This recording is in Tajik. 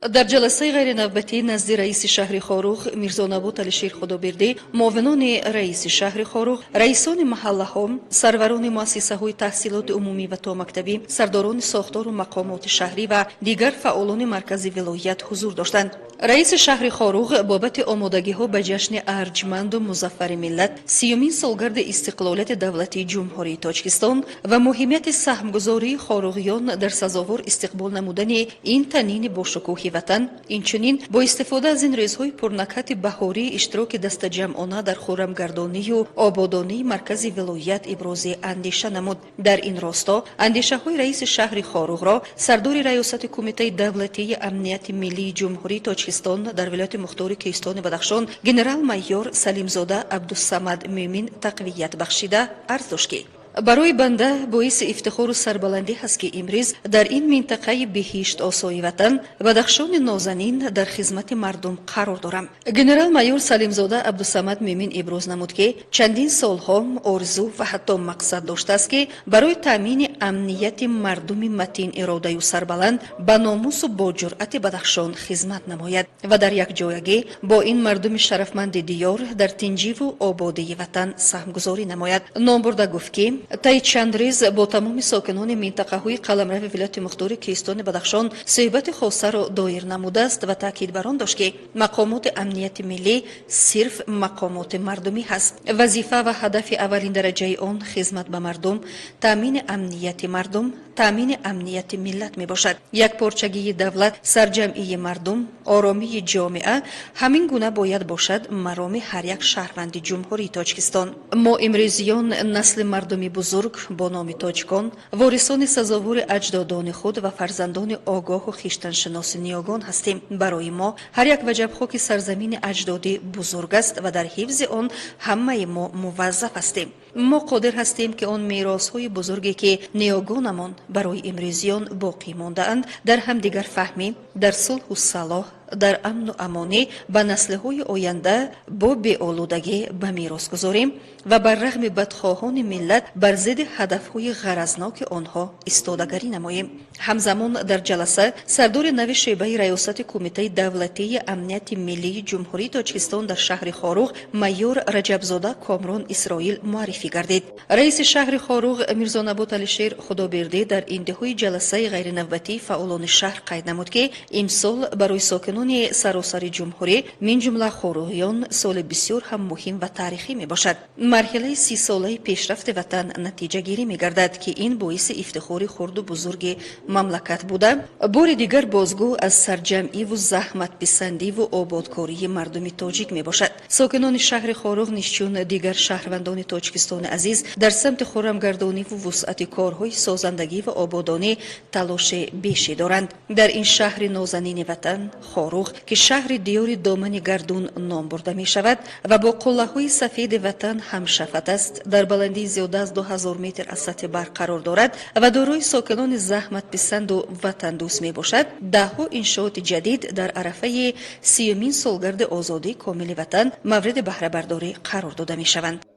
Дар ҷаласаи ғайринавбатӣ назди раиси шаҳри Хоруғ Мирзонабот Алишер Худобердӣ муовинони раиси шаҳри Хоруғ, раисони маҳаллаҳо, сарварони муассисаҳои таҳсилоти умумӣ ва томактабӣ, сардорони сохтору мақомоти шаҳрӣ ва дигар фаъолони маркази вилоят ҳузур доштанд. Раиси шаҳри Хоруғ бобати омодагиҳо ба ҷашни арҷманду музаффари миллат, 30-умин солгарди истиқлолияти давлатии Ҷумҳурии Тоҷикистон ва муҳимияти саҳмгузории хоруғиён дар сазовор истиқбол намудани ин танини бошукӯҳи ватан, инчунин бо истифода аз ин рӯзҳои пурнакҳати баҳорӣ иштироки дастаҷамъона дар хуррамгардонию ободонии маркази вилоят ибрози андеша намуд. Дар ин росто андешаҳои раиси шаҳри Хоруғро сардори Раёсати Кумитаи давлатии амнияти миллии Ҷумҳурии Тоҷикистон дар вилояти мухтори Кӯҳистони Бадахшон генерал-майор Салимзода Абдусамад Мӯмин тақвият бахшида арз дошт, ки барои банда боиси ифтихору сарбаландӣ ҳаст, ки имрӯз дар ин минтақаи биҳиштосои ватан, Бадахшони нозанин, дар хизмати мардум қарор дорам. Генерал-майор Салимзода Абдусамад Мӯмин иброз намуд, ки чандин солҳо орзу ва ҳатто мақсад доштааст, ки барои таъмини амнияти мардуми матин иродаю сарбаланд, ба номусу бо ҷуръати Бадахшон хизмат намояд ва дар якҷоягӣ бо ин мардуми шарафманди диёр дар тинҷиву ободии ватан саҳмгузорӣ намояд. Номбурда гуфт, ки таи чанд рӯз бо тамоми сокинони минтақаҳои қаламрави вилояти мухтори Кӯҳистони Бадахшон суҳбати хосаро доир намудааст ва таъкид бар он дошт, ки мақомоти амнияти миллӣ сирф мақомоти мардумӣ ҳаст. Вазифа ва ҳадафи аввалин дараҷаи он хизмат ба мардум, таъмини амнияти мардум, таъмини амнияти миллат мебошад. Якпорчагии давлат, сарҷамъии мардум, оромии ҷомеа ҳамин гуна бояд бошад мароми ҳар як шаҳрванди Ҷумҳурии Тоҷикистон. Мо, имрӯзиён, насли мардуми бузург бо номи тоҷикон, ворисони сазовори аҷдодони худ ва фарзандони огоҳу хиштаншиноси ниёгон ҳастем. Барои мо ҳар як ваҷаб хоки сарзамини аҷдодӣ бузург аст ва дар ҳифзи он ҳамаи мо муваззаф ҳастем. Мо қодир ҳастем, ки он меросҳои бузурге, ки ниёгонамон барои имрӯзиён боқӣ мондаанд, дар ҳамдигарфаҳмӣ, дар сулҳу салоҳ, дар амну амонӣ ба наслҳои оянда бо беолудагӣ ба мерос гузорем ва бар рағми бадхоҳони миллат бар зидди ҳадафҳои ғаразноки онҳо истодагарӣ намоем. Ҳамзамон дар ҷаласа сардори нави шӯъбаи Раёсати Кумитаи давлатии амнияти миллии Ҷумҳурии Тоҷикистон дар шаҳри Хоруғ майор Раҷабзода Комрон Исроил муаррифӣ гардид. Раиси шаҳри Хоруғ Мирзонабот Алишер Худобердӣ дар интиҳои ҷаласаи ғайринавбатии фаъолони шаҳр қайд намуд, ки имсол барои сокинони саросари ҷумҳурӣ, мин ҷумла хоруғиён, соли бисёр ҳам муҳим ва таърихӣ мебошад. Марҳилаи 30-солаи пешрафти ватан натиҷагирӣ мегардад, ки ин боиси ифтихори хурду бузурги мамлакат буда, бори дигар бозгӯ аз сарҷамъиву заҳматписандиву ободкории мардуми тоҷик мебошад. Сокинони шаҳри Хоруғ низ, чун дигар шаҳрвандони Тоҷикистони азиз, дар самти хуррамгардониву вусъати корҳои созандагӣ ва ободонӣ талоши беше доранд. Дар ин шаҳри нозанини ватан, Хоруғ, ки шаҳри диёри домани гардун ном бурда мешавад ва бо қуллаҳои сафеди ватан ҳамшафат аст, дар баландии зиёда аз 2000 метр аз сатҳи баҳр қарор дорад ва дорои сокинони заҳматписанду ватандӯст мебошад, даҳҳо иншооти ҷадид дар арафаи 30-умин солгарди озодии комили ватан мавриди баҳрабардорӣ қарор дода мешаванд.